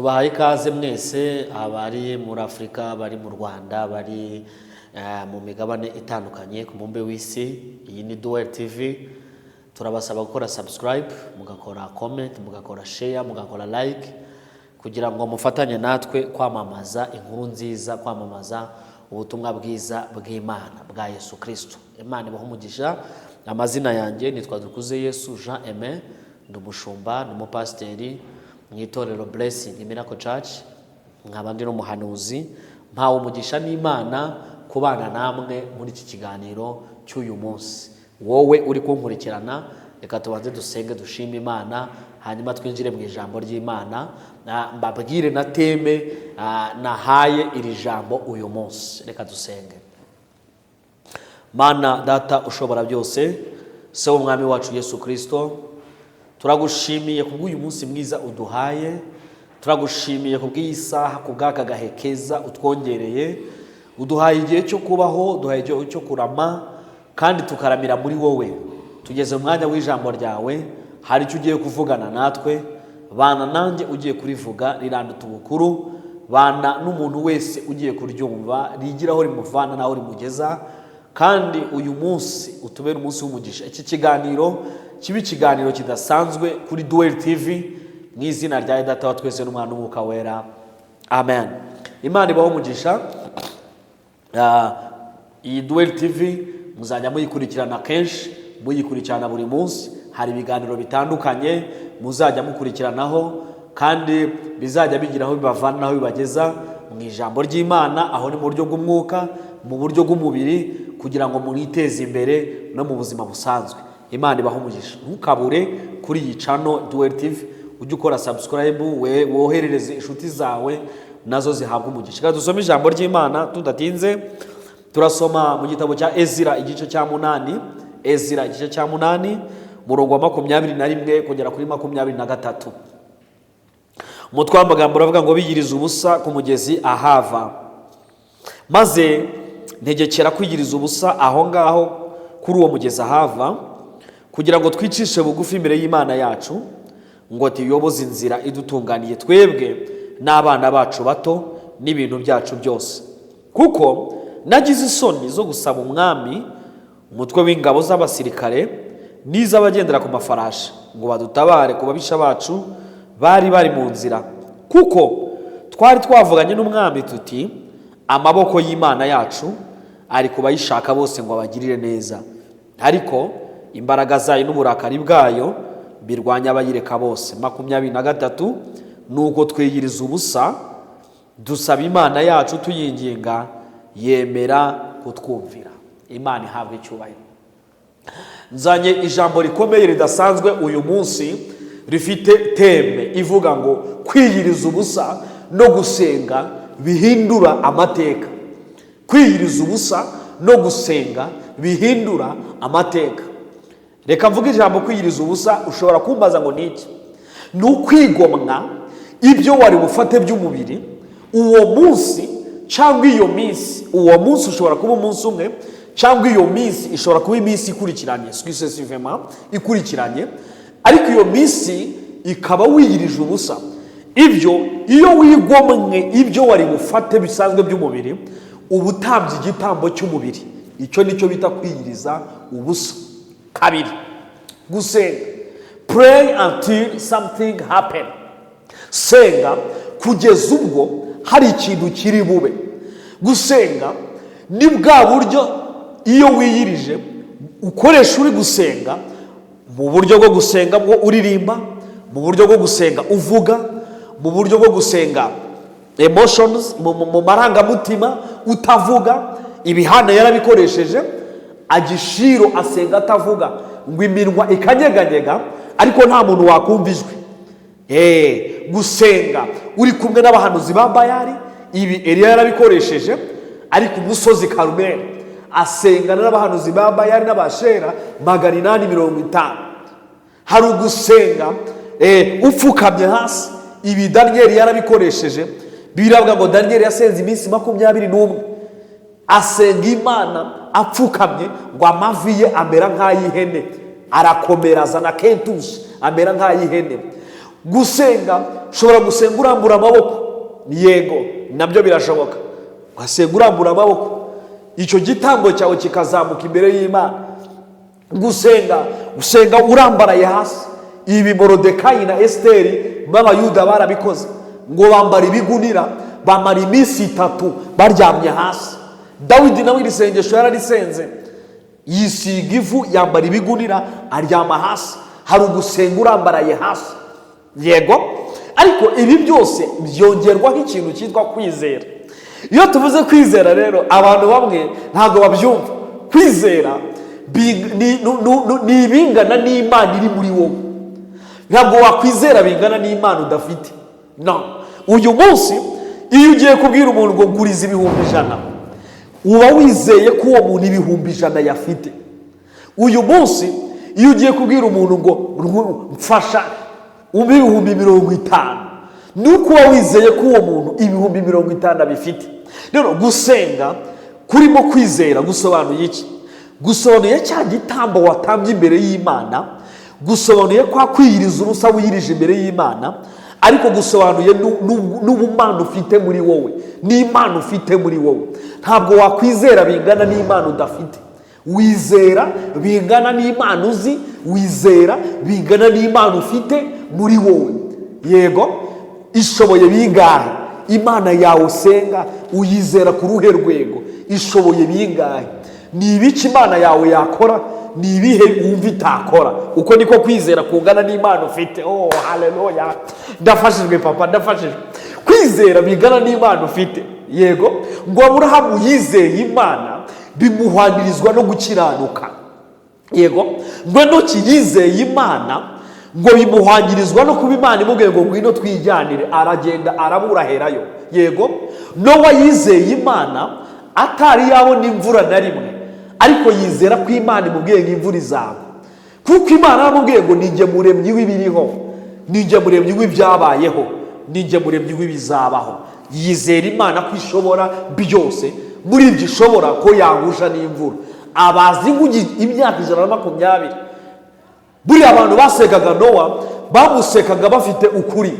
Tubahaye ikaze mwese abari muri Afurika, abari mu Rwanda, abari mu migabane itandukanye ku mubumbe w'isi. Iyi ni Duel TV. Turabasaba gukora subscribe, mugakora comment, mugakora share, mugakora like, kugira ngo mufatanye natwe kwamamaza inkuru nziza, kwamamaza ubutumwa bwiza bw'Imana bwa Yesu Kirisito. Imana ibahe umugisha. Amazina yanjye nitwa Dukuze Yesu Jean Aime, ndi umushumba, ni umupasiteri mu itorero Blessing Miracle Church, nkaba ndi n'umuhanuzi. Mpawe umugisha n'Imana kubana namwe muri iki kiganiro cy'uyu munsi. Wowe uri kunkurikirana, reka tubanze dusenge, dushime Imana, hanyuma twinjire mu ijambo ry'Imana. Mbabwire na theme nahaye iri jambo uyu munsi. Reka dusenge. Mana Data ushobora byose, Se w'Umwami wacu Yesu Kirisito, turagushimiye kubw'uyu munsi mwiza uduhaye. Turagushimiye kubw'iyi saha, kubw'aka gahe keza utwongereye. Uduhaye igihe cyo kubaho, uduhaye igihe cyo kurama kandi tukaramira muri wowe. Tugeze mu mwanya w'ijambo ryawe, hari icyo ugiye kuvugana natwe. Bana nanjye ugiye kurivuga, riranduta ubukuru. Bana n'umuntu wese ugiye kuryumva, rigira aho rimuvana n'aho rimugeza. Kandi uyu munsi utubere umunsi w'umugisha. Iki kiganiro kibe ikiganiro kidasanzwe kuri Duel TV, mu izina rya Data wa twese n'Umwana n'Umwuka Wera, amen. Imana ibaho umugisha. Iyi Duel TV muzajya muyikurikirana kenshi, muyikurikirana buri munsi. Hari ibiganiro bitandukanye muzajya mukurikiranaho kandi bizajya bigira aho bibavana n'aho bibageza mu ijambo ry'Imana. Aho ni mu buryo bw'umwuka, mu buryo bw'umubiri, kugira ngo mwiteze imbere no mu buzima busanzwe. Imana ibahe umugisha. Ntukabure kuri iyi channel Duel TV, ujye ukora subscribe, woherereze inshuti zawe nazo zihabwa umugisha. Reka dusome ijambo ry'Imana tudatinze. Turasoma mu gitabo cya Ezira igice cya 8. Ezira igice cya 8, umurongo wa 21 kugera kuri 23. Umutwe w'amagambo uravuga ngo: "Biyiriza ubusa ku mugezi Ahava." Maze ntegekera kwiyiriza ubusa aho ngaho kuri uwo mugezi Ahava, kugira ngo twicishe bugufi imbere y'Imana yacu, ngo tuyoboze inzira idutunganiye, twebwe n'abana bacu bato n'ibintu byacu byose, kuko nagize isoni zo gusaba umwami umutwe w'ingabo z'abasirikare n'iz'abagendera ku mafarashi ngo badutabare ku babisha bacu bari bari mu nzira, kuko twari twavuganye n'umwami tuti: 'Amaboko y'Imana yacu ari ku bayishaka bose ngo abagirire neza, ariko imbaraga zayo n'uburakari bwayo birwanya abayireka bose.'" 23: Nuko twiyiriza ubusa, dusaba Imana yacu tuyinginga, yemera kutwumvira. Imana ihabwa icyubahiro. Nzanye ijambo rikomeye ridasanzwe uyu munsi, rifite theme ivuga ngo: "Kwiyiriza ubusa no gusenga bihindura amateka." Kwiyiriza ubusa no gusenga bihindura amateka. Reka mvuge ijambo kwiyiriza ubusa. Ushobora kumbaza ngo ni iki? Ni ukwigomwa ibyo wari bufate by'umubiri uwo munsi cyangwa iyo minsi. Uwo munsi ushobora kuba umunsi umwe, cyangwa iyo minsi ishobora kuba iminsi ikurikiranye, successivement, ikurikiranye, ariko iyo minsi ikaba wiyirije ubusa. Ibyo, iyo wigomwe ibyo wari bufate bisanzwe by'umubiri, uba utambye igitambo cy'umubiri. Icyo nicyo bita kwiyiriza ubusa. Kabiri, gusenga. Pray until something happen. Senga kugeza ubwo hari ikintu kiri bube. Gusenga ni bwa buryo iyo wiyirije ukoresha uri gusenga, mu buryo bwo gusenga bwo uririmba, mu buryo bwo gusenga uvuga, mu buryo bwo gusenga emotions, mu marangamutima utavuga. Ibihana yarabikoresheje agishiro, asenga atavuga, ngo iminwa ikanyeganyega ariko nta muntu wakumva ijwi. Gusenga uri kumwe n'abahanuzi ba Bayari, ibi Eliya yarabikoresheje ari ku musozi Karumeli, asengana n'abahanuzi ba Bayari n'Abashera 850. Hari ugusenga upfukamye hasi. Ibi Daniyeli yarabikoresheje. Biravuga ngo Daniyeli yasenze iminsi 21, asenga Imana apfukamye, ngo amavi ye amera nk'ay'ihene, arakomera, azana kentushi, amera nk'ay'ihene. Gusenga Ushobora gusenga urambura amaboko, yego, nabyo birashoboka. Ugasenga urambura amaboko, icyo gitambo cyawe kikazamuka imbere y'Imana. Gusenga, usenga urambaraye hasi. Ibi Morodekayi na Esiteri b'Abayuda barabikoze, ngo bambara ibigunira, bamara iminsi 3 baryamye hasi. Dawidi nawe iri sengesho yararisenze, yisiga ivu, yambara ibigunira, aryama hasi. Hari ugusenga urambaraye hasi, yego, ariko ibi byose byongerwaho ikintu cyitwa kwizera. Iyo tuvuze kwizera rero, abantu bamwe ntabwo babyumva. Kwizera ni ibingana n'Imana iri muri wowe. Ntabwo wakwizera bingana n'Imana udafite. No uyu munsi iyo ugiye kubwira umuntu ngo guriza 100,000, uba wizeye ko uwo muntu 100,000 yafite. Uyu munsi iyo ugiye kubwira umuntu ngo mfasha umpe 50,000, ni uko uba wizeye ko uwo muntu 50,000 abifite. Rero gusenga kurimo kwizera gusobanuye iki? Gusobanuye cya gitambo watambye imbere y'Imana, gusobanuye kwa kwiyiriza ubusa wiyirije imbere y'Imana, ariko gusobanuye n'ubumana ufite muri wowe, n'Imana ufite muri wowe. Ntabwo wakwizera bingana n'Imana udafite. Wizera bingana n'Imana uzi, wizera bingana n'Imana ufite muri wowe. Yego, ishoboye bingahe? Imana yawe usenga uyizera ku ruhe rwego? Ishoboye bingahe? Ni ibiki Imana yawe yakora? Ni ibihe wumva itakora? Uko niko kwizera kungana n'Imana ufite. Oh, haleluya! Ndafashijwe papa, ndafashijwe. Kwizera bingana n'Imana ufite. Yego, ngo Aburahamu yizeye Imana, bimuhwanirizwa no gukiranuka. Yego, ngo Enoki yizeye Imana, ngo bimuhwanyirizwa no kuba Imana imubwiye ngo ngwino twijyanire, aragenda, arabura aherayo. Yego, Nowa yizeye Imana atari yabona imvura na rimwe, ariko yizera ko Imana imubwiye ngo imvura izagwa, kuko Imana yaramubwiye ngo ninjye muremyi w'ibiriho, ninjye muremyi w'ibyabayeho, ninjye muremyi w'ibizabaho. Yizera Imana ko ishobora byose, muri ibyo ishobora ko yahusha n'imvura. Abazi inguge imyaka 120. Buriya abantu basekaga Nowa bamusekaga bafite ukuri,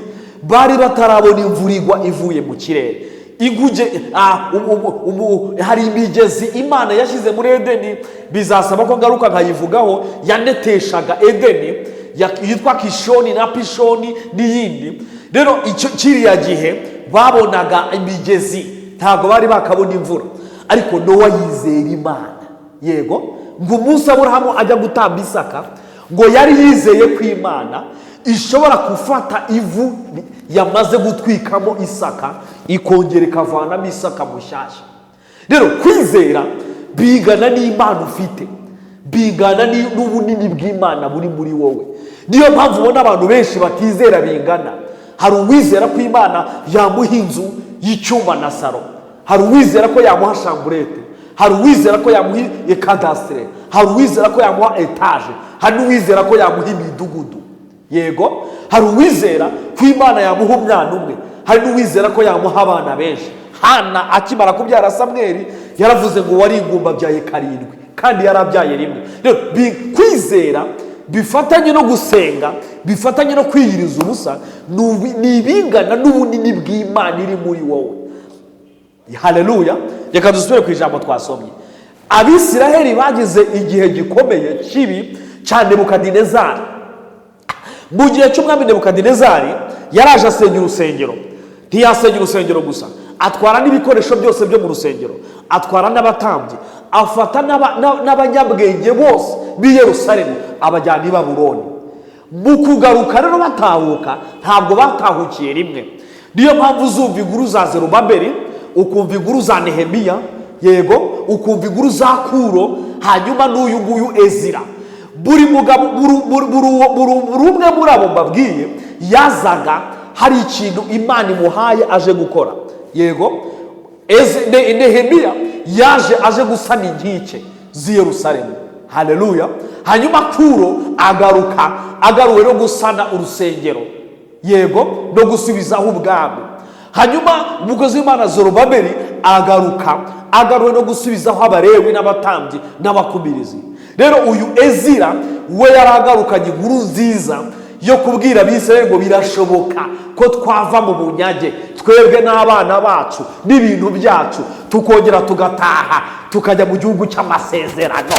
bari batarabona imvura igwa ivuye mu kirere. Inguge, hari imigezi Imana yashyize muri Edeni, bizasaba ko ngaruka nkayivugaho, yaneteshaga Edeni, yitwa Kishoni na Pishoni n'iyindi. Rero icyo kiriya gihe babonaga imigezi, ntabwo bari bakabona imvura, ariko Nowa yizera Imana. Yego, ngo umunsi Aburahamu ajya gutamba Isaka, ngo yari yizeye ko Imana ishobora gufata ivu yamaze gutwikamo Isaka, ikongera ikavanamo Isaka mushyashya. Rero kwizera bingana n'Imana ufite, bingana n'ubunini bw'Imana buri muri wowe. Niyo mpamvu ubona abantu benshi batizera bingana. Hari uwizera ko Imana yamuha inzu y'icyumba na salo, hari uwizera ko yamuha chambrette, hari uwizera ko yamuha ikadasitire, hari uwizera ko yamuha etaje, hari n'uwizera ko yamuha imidugudu. Yego, hari uwizera ko Imana yamuha umwana umwe, hari n'uwizera ko yamuha abana benshi. Hana akimara kubyara Samweri yaravuze ngo wari ingumba abyaye karindwi, kandi yarabyaye rimwe. Rero kwizera bifatanye no gusenga, bifatanye no kwiyiriza ubusa, ni ibingana n'ubunini bw'Imana iri muri wowe. Haleluya! Reka dusubire ku ijambo twasomye. Abisiraheli bagize igihe gikomeye kibi cya Nebukadinezari. Mu gihe cy'umwami Nebukadinezari, yaraje asenya urusengero. Ntiyasenya urusengero gusa, atwara n'ibikoresho byose byo mu rusengero, atwara n'abatambyi, afata n'abanyabwenge bose b'i Yerusalemu, abajyana i Babuloni. Mu kugaruka rero batahuka, ntabwo batahukiye rimwe. Niyo mpamvu uzumva inkuru za Zerubabeli, ukumva inkuru za Nehemiya, yego, ukumva inkuru za Kuro, hanyuma n'uyu nguyu Ezira. Buri mugabo, buri umwe muri abo mbabwiye yazaga hari ikintu Imana imuhaye aje gukora. Yego, Nehemiya yaje aje gusana inkike z'i Yerusalemu. Haleluya! Hanyuma Kuro agaruka agaruwe no gusana urusengero, yego, no gusubizaho ubwami. Hanyuma umukozi w'Imana Zorobabeli agaruka agaruwe no gusubizaho Abarewi n'abatambyi n'abakumirizi. Rero uyu Ezira we yari agarukanye inkuru nziza. Yo kubwira Abisirayeli ngo birashoboka ko twava mu bunyage, twebwe n'abana bacu n'ibintu byacu, tukongera tugataha, tukajya mu gihugu cy'amasezerano.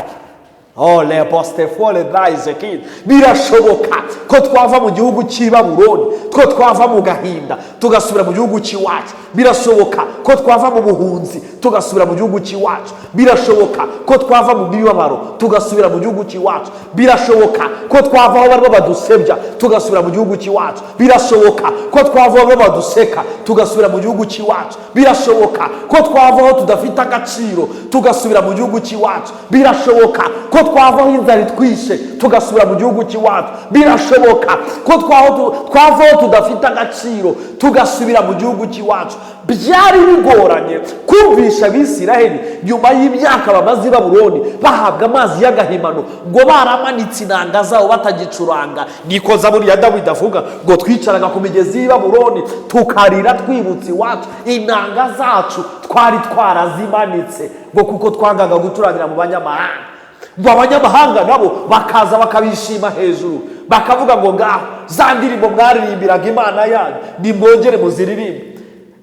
Oh, le postefole drayizekid. Birashoboka ko twava mu gihugu cy'i Babuloni, ko twava mu gahinda tugasubira mu gihugu cy'iwacu. Birashoboka ko twava mu buhunzi tugasubira mu gihugu cy'iwacu. Birashoboka ko twava mu mibabaro tugasubira mu gihugu cy'iwacu. Birashoboka ko twava aho barimo badusebya tugasubira mu gihugu cy'iwacu. Birashoboka ko twava aho barimo baduseka tugasubira mu gihugu cy'iwacu. Birashoboka ko twava aho tudafite agaciro tugasubira mu gihugu cy'iwacu. Birashoboka ko twava aho inzara itwishe tugasubira mu gihugu cy'iwacu. Birashoboka ko twava aho tudafite agaciro tugasubira mu gihugu cy'iwacu. Byari bigoranye kumvisha Abisiraheli, nyuma y'imyaka bamaze i Babuloni bahabwa amazi y'agahimano, ngo baramanitse inanga zabo batagicuranga. Niko Zaburi ya Dawidi avuga ngo twicaraga ku migezi y'i Babuloni tukarira twibutse iwacu, inanga zacu twari twarazimanitse, ngo kuko twangaga gucurangira mu banyamahanga. Ngo abanyamahanga nabo bakaza bakabishima hejuru, bakavuga ngo ngaho za ndirimbo mwaririmbiraga Imana yanyu nimwongere muziririmbe,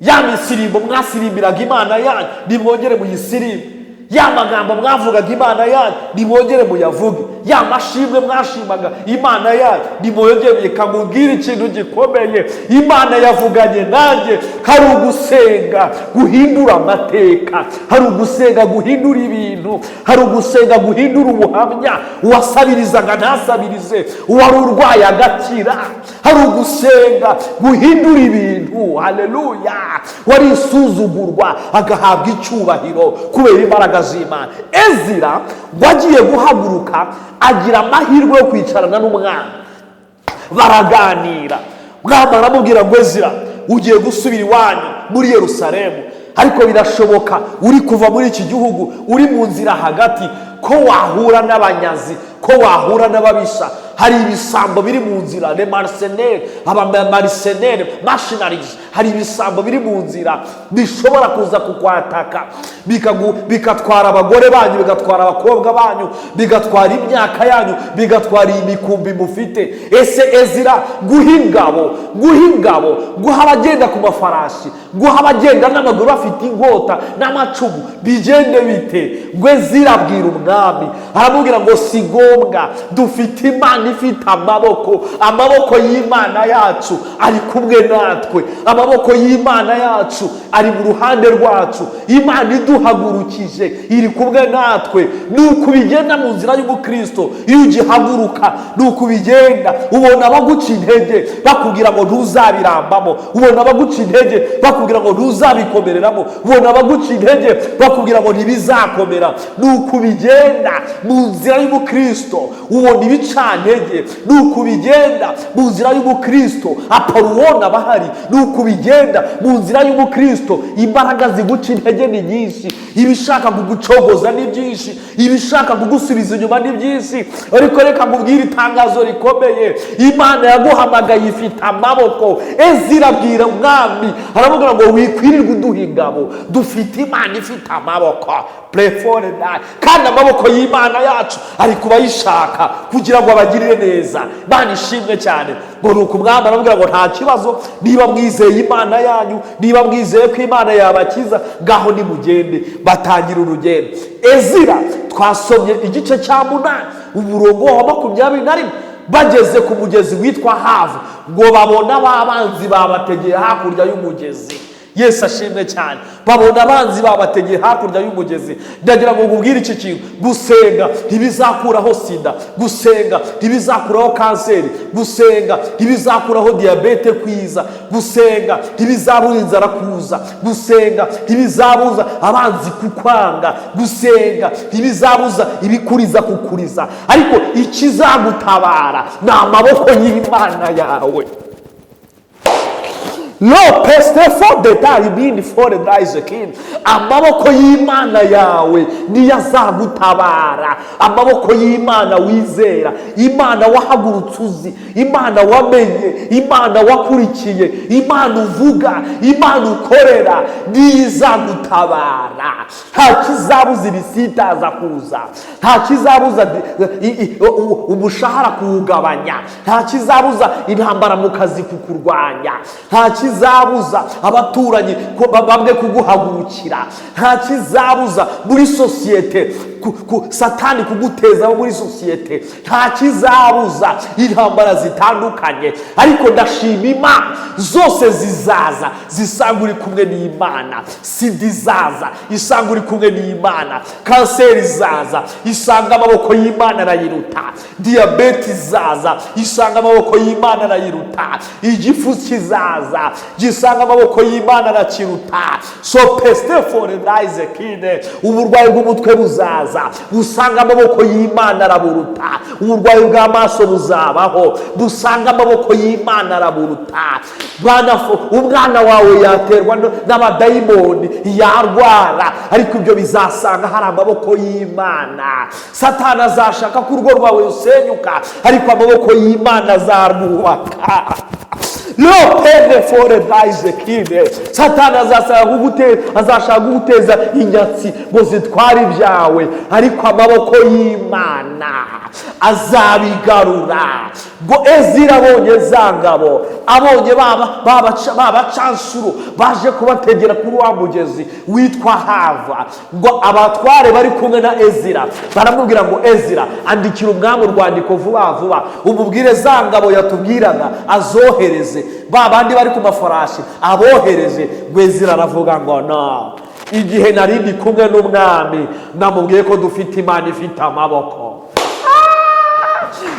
ya misirimbo mwasirimbiraga Imana yanyu nimwongere muyisirimbe, ya magambo mwavugaga Imana yanyu nimwongere muyavuge, ya mashimwe mwashimaga Imana yanyu nimwongere. Reka nkubwire ikintu gikomeye Imana yavuganye nanjye. Hari ugusenga guhindura amateka, hari ugusenga guhindura ibintu, hari ugusenga guhindura ubuhamya. Uwasabirizaga ntasabirize, uwari urwaye agakira. Hari ugusenga guhindura ibintu. Haleluya! Wari isuzugurwa agahabwa icyubahiro kubera imbaraga z'Imana. Ezira wagiye guhaguruka agira amahirwe yo kwicarana n'umwana, baraganira. Mwami aramubwira ngo: "Ezira, ugiye gusubira iwanyu muri Yerusalemu, ariko birashoboka uri kuva muri iki gihugu, uri mu nzira hagati, ko wahura n'abanyazi, ko wahura n'ababisha. Hari ibisambo biri mu nzira, les mercenaires, abamariseneri mercenaries. Hari ibisambo biri mu nzira bishobora kuza kukwataka, bigatwara abagore banyu, bigatwara abakobwa banyu, bigatwara imyaka yanyu, bigatwara iyi mikumbi mufite. Ese Ezira, guha ingabo, guha ingabo, guha abagenda ku mafarashi, guha abagenda n'amaguru bafite inkota n'amacumu, bigende bite?" Ngo Ezira abwira umwami, aramubwira ngo: "Si ngombwa, dufite Imana ifite amaboko. Amaboko y'Imana yacu ari kumwe natwe, amaboko y'Imana yacu ari mu ruhande rwacu. Imana iduhagurukije iri kumwe natwe." Ni uku bigenda mu nzira y'umukristo. Iyo ugihaguruka ni uku bigenda. Ubona abaguca intege bakubwira ngo ntuzabirambamo, ubona abaguca intege bakubwira ngo ntuzabikomereramo, ubona abaguca intege bakubwira ngo ntibizakomera. Ni uku bigenda mu nzira y'umukristo. Ubona ibicantege, ni uku bigenda mu nzira y'umukristo. Aparuwona abahari, ni uku bigenda mu nzira y'umukristo. Imbaraga ziguca intege ni nyinshi, ibishaka kugucogoza ni byinshi, ibishaka kugusubiza inyuma ni byinshi. Ariko reka nkubwire itangazo rikomeye: Imana yaguhamagaye ifite amaboko. Ezira abwira umwami, aramubwira ngo: "Wikwirirwa uduha ingabo, dufite Imana ifite amaboko." Prefore, kandi amaboko y'Imana yacu ari kubayishaka kugira ngo abagirire neza. Imana ishimwe cyane. Ngo ni uku, umwami aramubwira ngo: "Nta kibazo, niba mwizeye Imana yanyu, niba mwizeye ko Imana yabakiza, ngaho nimugende." Batangira urugendo. Ezira twasomye igice cya 8, umurongo wa 21. Bageze ku mugezi witwa Havu, ngo babona ba banzi babategeye hakurya y'umugezi. Yesu ashimwe cyane. Babona abanzi babategeye hakurya y'umugezi. Ndagira ngo nkubwire iki kintu: gusenga ntibizakuraho sida, gusenga ntibizakuraho kanseri, gusenga ntibizakuraho diyabete kwiza, gusenga ntibizabuza inzara kuza, gusenga ntibizabuza abanzi kukwanga, gusenga ntibizabuza ibikuriza kukuriza. Ariko ikizagutabara ni amaboko y'Imana yawe. Lo peste fo detari bindi fore dayizekin. Amaboko y'Imana yawe niyo azagutabara. Amaboko y'Imana wizera, Imana wahagurutse uzi, Imana wamenye, Imana wakurikiye, Imana uvuga, Imana ukorera, niyo izagutabara. Nta kizabuza ibisitaza kuza, nta kizabuza umushahara kuwugabanya, nta kizabuza intambara mu kazi kukurwanya, nta kizabuza abaturanyi bamwe kuguhagurukira, nta kizabuza muri sosiyete Satani kuguteza muri sosiyete, nta kizabuza intambara zitandukanye. Ariko ndashima Imana, zose zizaza zisanga uri kumwe n'Imana. Sida izaza isanga uri kumwe n'Imana, kanseri izaza isanga amaboko y'Imana arayiruta, diyabete izaza isanga amaboko y'Imana arayiruta, igifu kizaza gisanga amaboko y'Imana arakiruta. So peste fore kine. Uburwayi bw'umutwe buzaza busanga amaboko y'Imana araburuta, uburwayi bw'amaso buzabaho busanga amaboko y'Imana araburuta. Umwana wawe yaterwa n'abadayimoni yarwara, ariko ibyo bizasanga hari amaboko y'Imana. Satani azashaka ko urugo rwawe rusenyuka, ariko amaboko y'Imana azarwubaka. Lo pere fore kine. Satani azashaka kuguteza inyatsi ngo zitware ibyawe, ariko amaboko y'Imana azabigarura. Ngo Ezira abonye za ngabo, abonye babacansuro baje kubategera kuri wa mugezi witwa Hava, ngo abatware bari kumwe na Ezira baramubwira ngo Ezira, andikira umwami urwandiko vuba vuba, umubwire za ngabo yatubwiraga azohereze, ba bandi bari ku mafarashi abohereze. Ngo Ezira aravuga ngo no, igihe nari ndi kumwe n'umwami namubwiye ko dufite Imana ifite amaboko.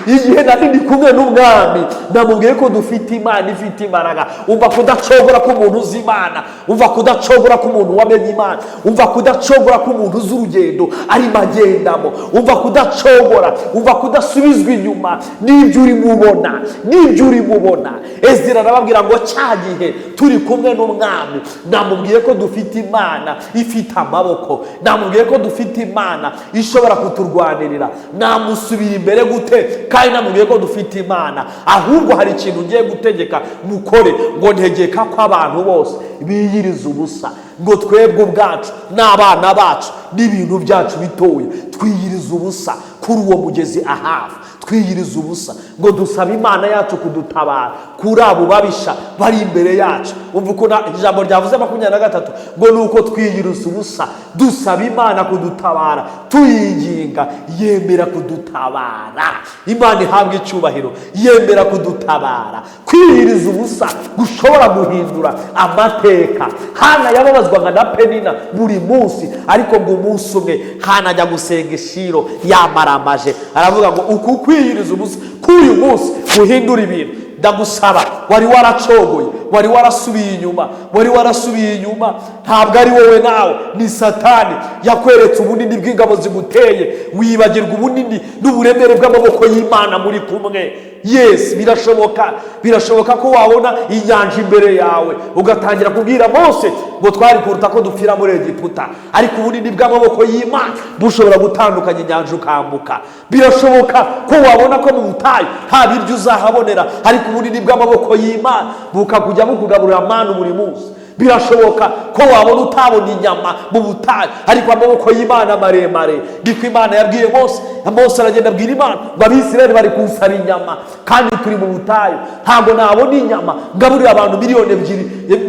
Igihe nari ndi kumwe n'umwami namubwiye ko dufite Imana ifite imbaraga. Umva kudacogora k'umuntu uzi Imana, umva kudacogora k'umuntu wamenye Imana, umva kudacogora k'umuntu uzi urugendo arimo agendamo, umva kudacogora, umva kudasubizwa inyuma n'ibyo urimo ubona, n'ibyo urimo ubona. Ezira arababwira ngo cya gihe turi kumwe n'umwami namubwiye ko dufite Imana ifite amaboko, namubwiye ko dufite Imana ishobora kuturwanirira. Namusubira imbere gute kandi namubwiye ko dufite Imana? Ahubwo hari ikintu ngiye gutegeka mukore, ngo ntegeka ko abantu bose biyiriza ubusa, ngo twebwe ubwacu n'abana bacu n'ibintu byacu bitoya twiyiriza ubusa kuri uwo mugezi Ahavu, twiyiriza ubusa ngo dusabe Imana yacu kudutabara kuri abo babisha bari imbere yacu. Umva ukuntu ijambo ryavuze 23, ngo ni uko twiyiriza ubusa dusaba Imana kudutabara, tuyinginga yemera kudutabara. Imana ihabwa icyubahiro, yemera kudutabara. Kwiyiriza ubusa gushobora guhindura amateka. Hana yababazwaga na Penina buri munsi, ariko ngo umunsi umwe Hana ajya gusenga Ishiro yamaramaje, aravuga ngo uku kwiyiriza ubusa k'uyu munsi guhindura ibintu. Ndagusaba, wari waracogoye, wari warasubiye inyuma, wari warasubiye inyuma, ntabwo ari wowe nawe, ni Satani yakweretse ubunini bw'ingabo ziguteye, wibagirwa ubunini n'uburemere bw'amaboko y'Imana muri kumwe. Yes, birashoboka, birashoboka ko wabona inyanja imbere yawe ugatangira kubwira Mose ngo twari kuruta ko dupfira muri Egiputa, ariko ubunini bw'amaboko y'Imana bushobora gutandukanya inyanja ukambuka. Birashoboka ko wabona ko mu butayu nta biryo uzahabonera, ariko ubunini bw'amaboko y'Imana bukakujya bukugaburira manu buri munsi. Birashoboka ko wabona utabona inyama mu butayu, ariko amaboko y'Imana maremare. Niko Imana yabwiye Mose. Mose aragenda abwira Imana ngo Abisirayeli bari kunsaba inyama kandi turi mu butayu, ntabwo nabona inyama ngaburira abantu 2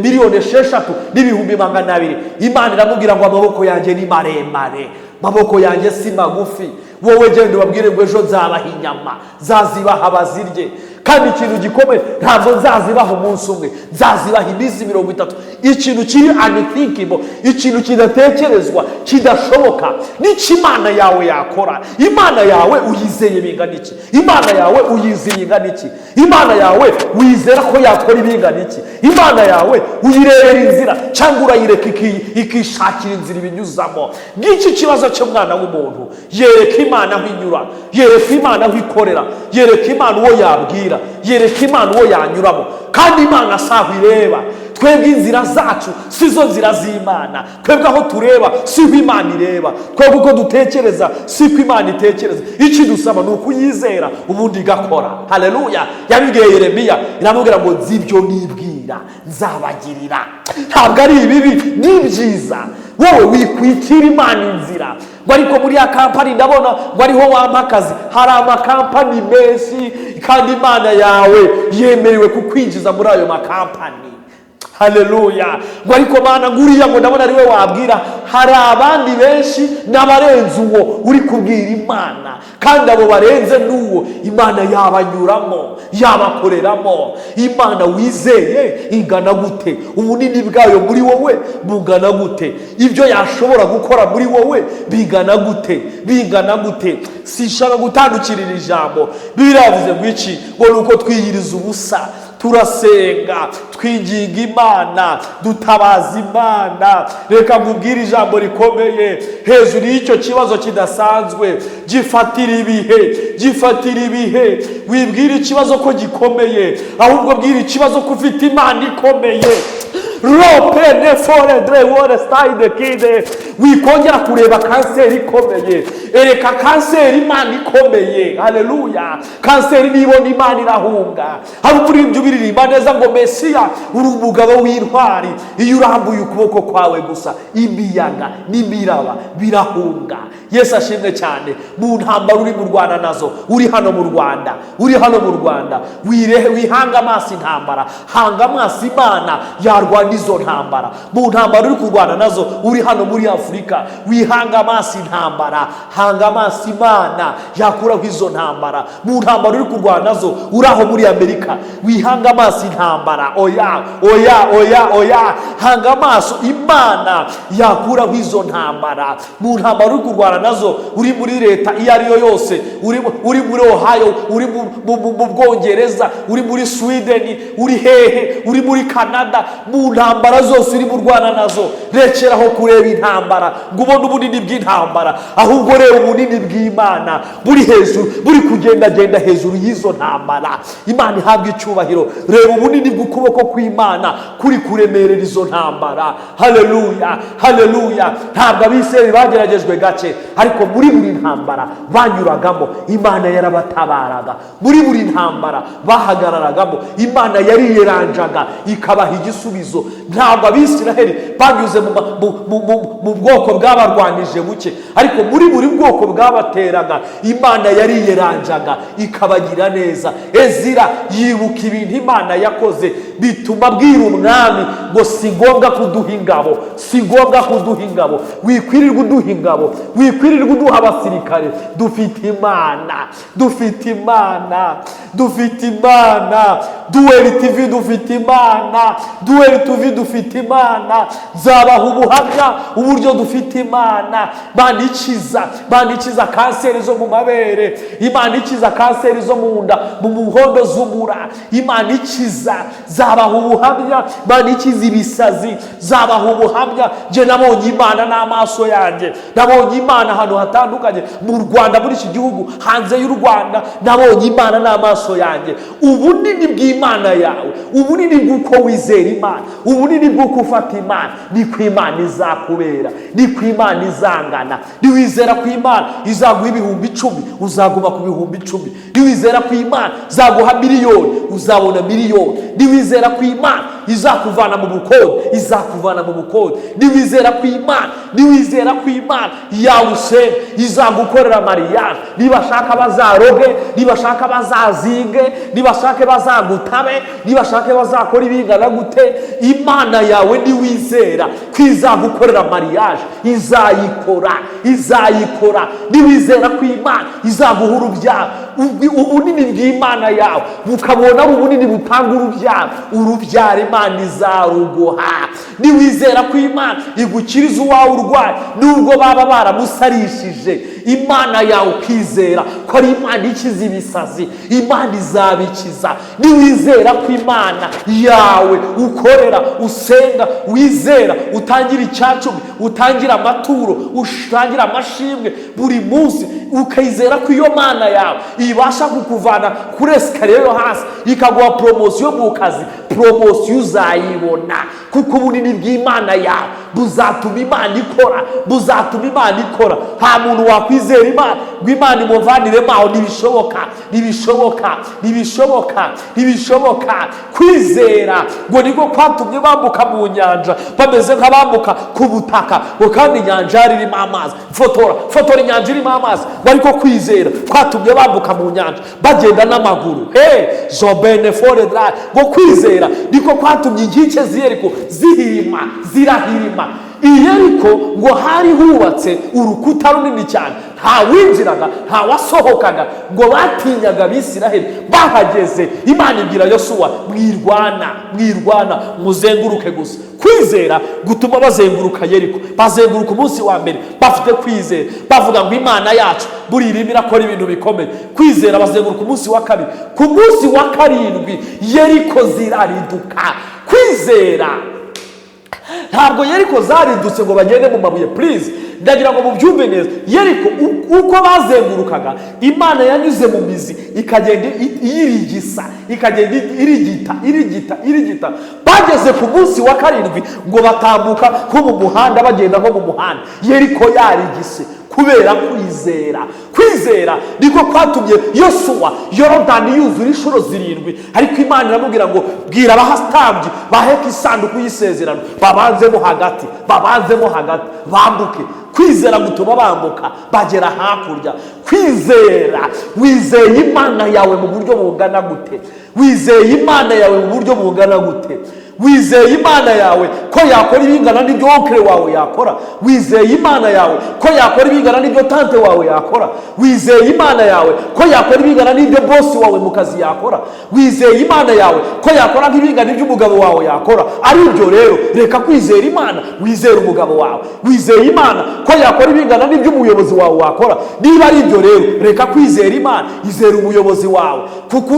miliyoni, 6,200,000. Imana iramubwira ngo amaboko yanjye ni maremare, amaboko yanjye si magufi, wowe genda ubabwire ngo ejo nzabaha inyama, nzazibaha bazirye. Kandi ikintu gikomeye, ntabwo nzazibaha umunsi umwe, nzazibaha iminsi 30. Ikintu kiri unthinkable, ikintu kidatekerezwa, kidashoboka, n'icyo Imana yawe yakora. Imana yawe uyizeye bingana iki? Imana yawe uyizeye ingana iki? Imana yawe wizera ko yakora ibingana iki? Imana yawe uyirebera inzira cyangwa urayireka ikishakira inzira ibinyuzamo? Ngiki kibazo cy'umwana w'umuntu. Yereka Imana aho inyura, yereka Imana aho ikorera, yereka Imana uwo yabwira, yereka Imana uwo yanyuramo. Kandi Imana si aho ireba. Twebwe inzira zacu si zo nzira z'Imana. Twebwe aho tureba siho Imana ireba. Twebwe uko dutekereza siko Imana itekereza. Icyo idusaba ni ukuyizera, ubundi igakora. Haleluya! Yabibwiye Yeremiya, iramubwira ngo: "Nzi ibyo nibwira nzabagirira, ntabwo ari ibibi, ni byiza." Wowe wikwikira Imana inzira ngo: "Ariko muri ya kampani ndabona ngo ariho wampa akazi." Hari amakampani menshi, kandi Imana yawe yemerewe kukwinjiza muri ayo makampani. Haleluya! Ngo: "Ariko Mana, nguriya ngo ndabona ariwe wabwira." Hari abandi benshi n'abarenze uwo uri kubwira Imana, kandi abo barenze n'uwo Imana yabanyuramo, yabakoreramo. Imana wizeye ingana gute? Ubunini bwayo muri wowe bungana gute? Ibyo yashobora gukora muri wowe bingana gute? Bingana gute? Sinshaka gutandukirira ijambo. Biravuze ngo iki? Ngo ni uko twiyiriza ubusa, turasenga, twinginga Imana, dutabaza Imana. Reka nkubwire ijambo rikomeye hejuru y'icyo kibazo kidasanzwe. Gifatira ibihe, gifatira ibihe. Wibwira ikibazo ko gikomeye, ahubwo bwira ikibazo ko ufite Imana ikomeye. Rope ne fore dre wore stayide kide. Wikongera kureba kanseri ikomeye, ereka kanseri Imana ikomeye. Haleluya! Kanseri nibona Imana irahunga. Hari umuririmbyi ubiririmba neza ngo: "Mesiya, uri umugabo w'intwari, iyo urambuye ukuboko kwawe gusa, imiyaga n'imiraba birahunga." Yesu ashimwe cyane. Mu ntambara uri mu Rwanda nazo, uri hano mu Rwanda, uri hano mu Rwanda, wihanga amaso intambara, hanga amaso Imana yarwana izo ntambara. Mu ntambara uri kurwana nazo, uri hano muri Afurika, wihanga amaso intambara, hanga amaso Imana yakuraho izo ntambara. Mu ntambara uri kurwana nazo, uri aho muri Amerika, wihanga amaso intambara. Oya, oya, oya, oya, hanga amaso Imana yakuraho izo ntambara. Mu ntambara uri kurwana nazo, uri muri leta iyo ari yo yose, uri muri Ohio, uri mu Bwongereza, uri muri Sweden, uri hehe, uri muri Canada, mu ntambara zose uri mu rwana nazo, rekeraho kureba intambara ngo ubone ubunini bw'intambara, ahubwo reba ubunini bw'Imana buri hejuru, buri kugendagenda hejuru y'izo ntambara. Imana ihabwa icyubahiro. Reba ubunini bw'ukuboko kw'Imana kuri kuremerera izo ntambara. Haleluya, haleluya! Ntabwo Abisirayeli bageragejwe gake, ariko muri buri ntambara banyuragamo Imana yarabatabaraga. Muri buri ntambara bahagararagamo Imana yariyeranjaga ikabaha igisubizo. Ntabwo Abisiraheli banyuze mu bwoko bwabarwanije buke, ariko muri buri bwoko bwabateraga Imana yariyeranjaga ikabagira neza. Ezira yibuka ibintu Imana yakoze, bituma abwira umwami ngo: "Si ngombwa kuduha ingabo, si ngombwa kuduha ingabo, wikwirirwa uduha ingabo, wikwirirwa uduha abasirikare. Dufite Imana, dufite Imana, dufite Imana." Duweri TV, dufite Imana. Duweri TV, dufite Imana. Nzabaha ubuhamya uburyo dufite Imana. Imana ikiza, Imana ikiza kanseri zo mu mabere, Imana ikiza kanseri zo mu nda, mu muhondo z'umura. Imana ikiza, zabaha ubuhamya. Imana ikiza ibisazi, zabaha ubuhamya. Njye nabonye Imana n'amaso yanjye. Nabonye Imana ahantu hatandukanye mu Rwanda, muri iki gihugu, hanze y'u Rwanda. Nabonye Imana n'amaso yanjye. Ubunini bw'Imana yawe, ubunini bw'uko wizera Imana, ubunini bw'uko ufata Imana, niko Imana izakubera, niko Imana izangana. Niwizera ko Imana izaguha 10,000, uzaguma ku 10,000. Niwizera ko Imana izaguha miliyoni, uzabona miliyoni. Niwizera ko Imana izakuvana mu bukode, izakuvana mu bukode. Niwizera ko Imana, niwizera ko Imana yawe usenga izagukorera mariage, nibashaka bazaroge, nibashaka bazazinge, nibashake bazagutabe, nibashake bazakora ibingana gute, Imana yawe niwizera ko izagukorera mariage, izayikora, izayikora. Niwizera ko Imana izaguha urubyaro, ubunini bw'Imana yawe bukabona ari ubunini butanga urubyaro, urubyaro Imana izaruguha. Niwizera ko Imana igukiriza uwawe urwaye, nubwo baba baramusarishije, Imana yawe ukizera ko ari Imana ikiza ibisazi, Imana izabikiza. Niwizera ko Imana yawe ukorera, usenga, wizera, utangira icyacumi, utangira amaturo, utangira amashimwe buri munsi, ukayizera ko iyo Mana yawe ibasha kukuvana kuri escalier yo hasi ikaguha promotion mu kazi, Poromosiyo uzayibona, kuko ubunini bw'Imana yawe buzatuma Imana ikora, buzatuma Imana ikora. Nta muntu wakwizera Imana ngo Imana imuvaniremo aho. Ntibishoboka, ntibishoboka, ntibishoboka, ntibishoboka. Kwizera ngo niko kwatumye bambuka mu nyanja bameze nk'abambuka ku butaka, ngo kandi inyanja yari irimo amazi. Fotora, fotora inyanja irimo amazi. Ngo ariko kwizera kwatumye bambuka mu nyanja bagenda n'amaguru. He zobene fore dra. Ngo kwizera niko kwatumye inkike z'Yeriko zihirima, zirahirima. I Yeriko ngo hari hubatse urukuta runini cyane, nta winjiraga, nta wasohokaga, ngo batinyaga Abisiraheli. Bahageze, Imana ibwira Yosuwa: "Mwirwana, mwirwana, muzenguruke gusa." Kwizera gutuma bazenguruka Yeriko. Bazenguruka umunsi wa mbere bafite kwizera, bavuga ngo Imana yacu buriya irimo irakora ibintu bikomeye. Kwizera, bazenguruka umunsi wa kabiri, ku munsi wa karindwi Yeriko zirariduka. Kwizera. Ntabwo Yeriko zaridutse ngo bagende mu mabuye. Please, ndagira ngo mubyumve neza. Yeriko uko bazengurukaga, Imana yanyuze mu mizi, ikagenda iyirigisa, ikagenda irigita, irigita, irigita. Bageze ku munsi wa karindwi ngo batambuka nko mu muhanda, bagenda nko mu muhanda, Yeriko yarigise kubera kwizera. Kwizera niko kwatumye Yosuwa, Yorodani yuzura inshuro 7, ariko Imana iramubwira ngo: "Bwira abahatambyi baheka isanduku y'isezerano babanzemo hagati, babanzemo hagati bambuke." Kwizera gutuma bambuka bagera hakurya. Kwizera. Wizeye Imana yawe mu buryo bungana gute? Wizeye Imana yawe mu buryo bungana gute? Wizeye Imana yawe ko yakora ibingana n'ibyo oncle wawe yakora? Wizeye Imana yawe ko yakora ibingana n'ibyo tante wawe yakora? Wizeye Imana yawe ko yakora ibingana n'ibyo boss wawe mu kazi yakora? Wizeye Imana yawe ko yakora nk'ibingana n'ibyo umugabo wawe yakora? Ari ibyo rero, reka kwizera Imana, wizere umugabo wawe. Wizeye Imana ko yakora ibingana n'ibyo umuyobozi wawe wakora? Niba ari ibyo rero, reka kwizera Imana, izera umuyobozi wawe, kuko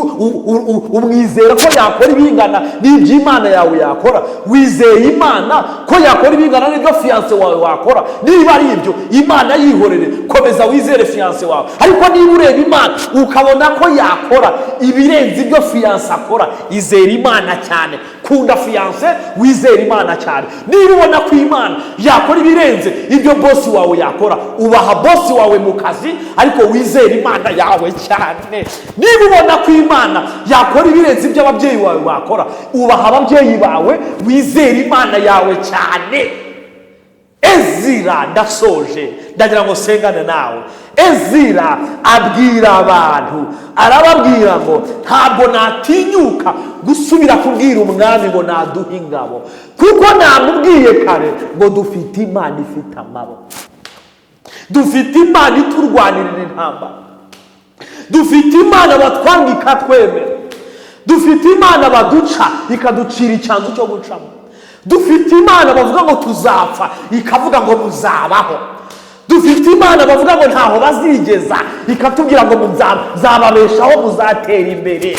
umwizera ko yakora ibingana n'iby'Imana yawe yakora. Wizeye Imana ko yakora ibingana n'ibyo fiancé wawe wakora? Niba ari ibyo, Imana yihorere, komeza wizere fiancé wawe. Ariko niba ureba Imana ukabona ko yakora ibirenze ibyo fiancé akora, izera Imana cyane. Kunda fiancé, wizere Imana cyane. Niba ubona ko Imana yakora ibirenze ibyo boss wawe yakora, ubaha boss wawe mu kazi, ariko wizere Imana yawe cyane. Niba ubona ko Imana yakora ibirenze ibyo ababyeyi bawe bakora, ubaha ababyeyi bawe, wizere Imana yawe cyane. Ezira, ndasoje, ndagira ngo sengane nawe. Ezira abwira abantu, arababwira ngo: "Ntabwo natinyuka gusubira kubwira umwami ngo naduhe ingabo, kuko namubwiye kare ngo dufite Imana ifite amaboko, dufite Imana iturwanirira intambara, dufite Imana batwanga ikatwemera, dufite Imana baduca ikaducira icyanzu cyo gucamo, dufite Imana bavuga ngo tuzapfa ikavuga ngo muzabaho, dufite Imana bavuga ngo ntaho bazigeza ikatubwira ngo nzababeshaho, muzatera imbere,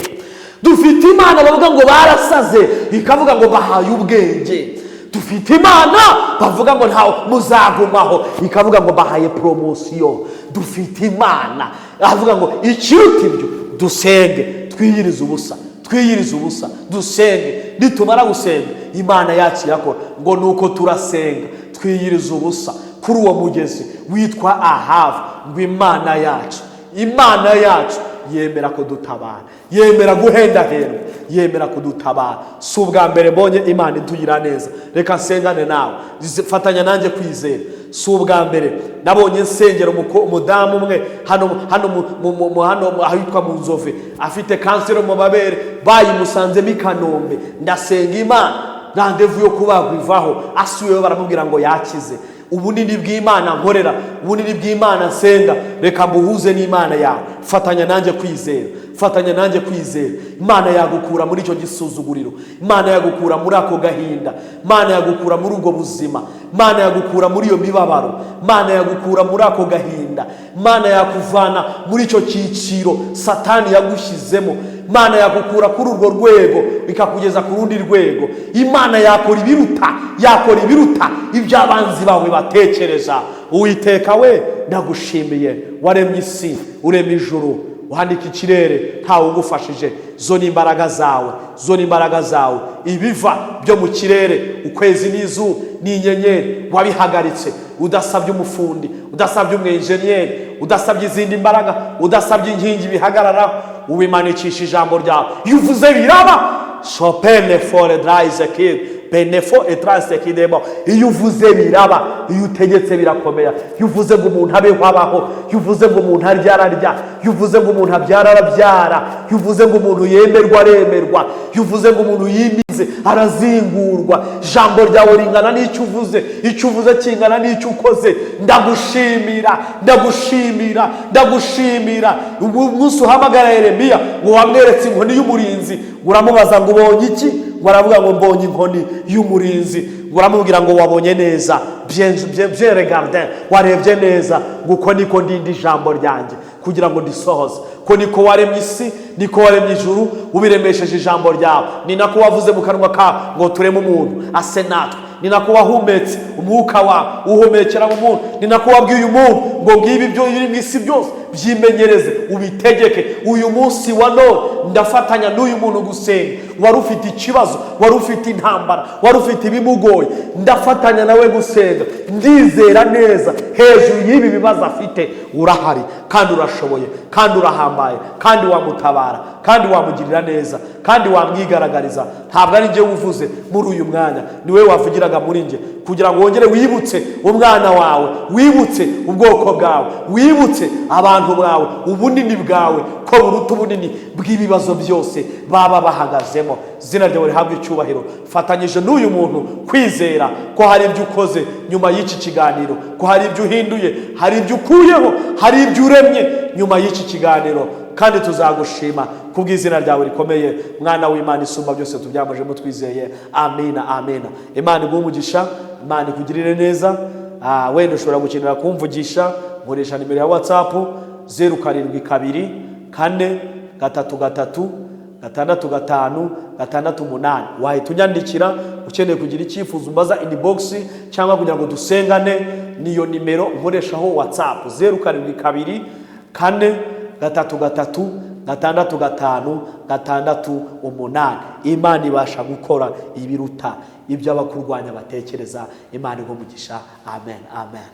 dufite Imana bavuga ngo barasaze ikavuga ngo bahaye ubwenge, dufite Imana bavuga ngo ntaho muzagumaho ikavuga ngo bahaye poromosiyo, dufite Imana." Avuga ngo ikiruta ibyo, dusenge, twiyirize ubusa, twiyirize ubusa, dusenge. Nitumara gusenga, Imana yacu irakora. Ngo nuko turasenga, twiyiriza ubusa kuri uwo mugezi witwa Ahava. Ngo Imana yacu, Imana yacu yemera kudutabara, yemera guhendahendwa, yemera kudutabara. Si ubwa mbere mbonye Imana itugira neza. Reka nsengane nawe, fatanya nanjye kwizera. Si ubwa mbere nabonye nsengera umudamu umwe hano hano ahitwa mu Nzove, afite kanseri mu mabere, bayimusanzemo i Kanombe. Ndasenga Imana, rendez-vous yo kubagwa ivaho, asubiyeyo baramubwira ngo yakize. Ubunini bw'Imana nkorera, ubunini bw'Imana nsenga, reka mbuhuze n'Imana yawe. Fatanya nanjye kwizera, fatanya nanjye kwizera. Imana yagukura muri icyo gisuzuguriro, Imana yagukura muri ako gahinda, Imana yagukura muri ubwo buzima, Imana yagukura muri iyo mibabaro, Imana yagukura muri ako gahinda, Imana yakuvana muri icyo cyiciro Satani yagushyizemo, Imana yagukura kuri urwo rwego ikakugeza ku rundi rwego. Imana yakora ibiruta, yakora ibiruta ibyo abanzi bawe batekereza. Uwiteka we, ndagushimiye, waremye isi, urema ijuru. Uhanika ikirere ntawe ugufashije. Zo ni imbaraga zawe, zo ni imbaraga zawe. Ibiva byo mu kirere, ukwezi n'izuba n'inyenyeri, wabihagaritse udasabye umufundi, udasabye umwenjeniyeri, udasabye izindi mbaraga, udasabye inkingi bihagararaho, ubimanikisha ijambo ryawe. Iyo uvuze biraba. Shopene fore drayize kid benefo etarase kidemo. Iyo uvuze biraba, iyo utegetse birakomera. Iyo uvuze ngo umuntu abeho abaho, iyo uvuze ngo umuntu arya ararya, iyo uvuze ngo umuntu abyara arabyara, iyo uvuze ngo umuntu yemerwa aremerwa, iyo uvuze ngo umuntu yimize arazingurwa. Ijambo ryawe ringana n'icyo uvuze, icyo uvuze kingana n'icyo ukoze. Ndagushimira, ndagushimira, ndagushimira. Umunsi uhamagara Yeremiya ngo wamweretse inkoni y'umurinzi, ngo uramubaza ngo ubonye iki? Ngo aravuga ngo mbonye inkoni y'umurinzi. Ngo uramubwira ngo wabonye neza, bien bien bien regardé, warebye neza, ngo uko niko ndinda ijambo ryanjye kugira ngo ndisohoze. Ko niko waremye isi, niko waremye ijuru, ubiremesheje ijambo ryawe. Ni nako wavuze mu kanwa kawe ngo tureme umuntu ase natwe. Ni nako wahumetse umwuka wawe uhumekera mu muntu. Ni nako wabwiye umuntu ngo ngibi ibyo biri mu isi byose byimenyereze, ubitegeke. Uyu munsi wa none ndafatanya n'uyu muntu gusenga, wari ufite ikibazo, wari ufite intambara, wari ufite ibimugoye. Ndafatanya nawe gusenga, ndizera neza hejuru y'ibi bibazo afite urahari, kandi urashoboye, kandi urahambaye, kandi wamutabara, kandi wamugirira neza, kandi wamwigaragariza. Ntabwo ari njye uvuze muri uyu mwanya, ni wowe wavugiraga muri njye kugira ngo wongere wibutse umwana wawe, wibutse ubwoko bwawe, wibutse abantu bawe ubunini bwawe, ko buruta ubunini bw'ibibazo byose baba bahagazemo. Izina ryawe rihabwa icyubahiro. Fatanyije n'uyu muntu kwizera ko hari ibyo ukoze nyuma y'iki kiganiro, ko hari ibyo uhinduye, hari ibyo ukuyeho, hari ibyo uremye nyuma y'iki kiganiro, kandi tuzagushima kubw'izina ryawe rikomeye. Mwana w'Imana isumba byose, tubyamajemo twizeye. Amina, amina. Imana iguhe umugisha, Imana ikugirire neza. Wenda ushobora gukenera kumvugisha, nkoresha nimero ya WhatsApp 0724336568. Wahita unyandikira ukeneye kugira icyifuzo umbaza inbox cyangwa kugira ngo dusengane. Niyo nimero nkoreshaho WhatsApp, 0724336568. Imana ibasha gukora ibiruta ibyo abakurwanya batekereza. Imana iguhe umugisha. Amen, amen.